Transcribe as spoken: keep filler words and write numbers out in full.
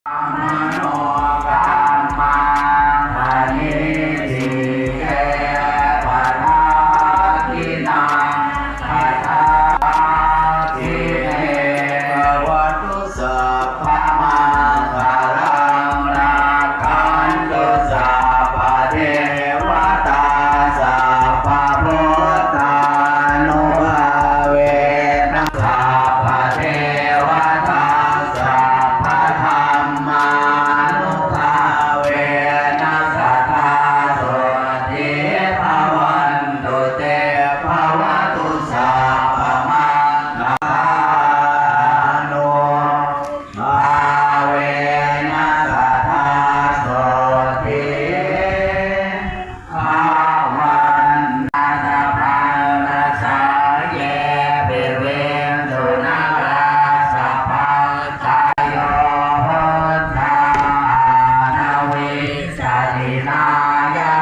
manokammapaṇidhī te padakkhiṇā padakkhiṇe bhavantu sabbamaṅgalaṃ rakkhantu sabbadevatā sabbabuddhānubhāvena sabbadevatā sabbadhammānubhāvena sadā sotthī bhavantu te. Bhavatu sabbamaṅgalaṃ bhāvena sadā sotthī bhavantu. Sabbamaṅgalaṃ ye piviṃsu narāsabhā tayo buddhā aṭṭhavīsati nāya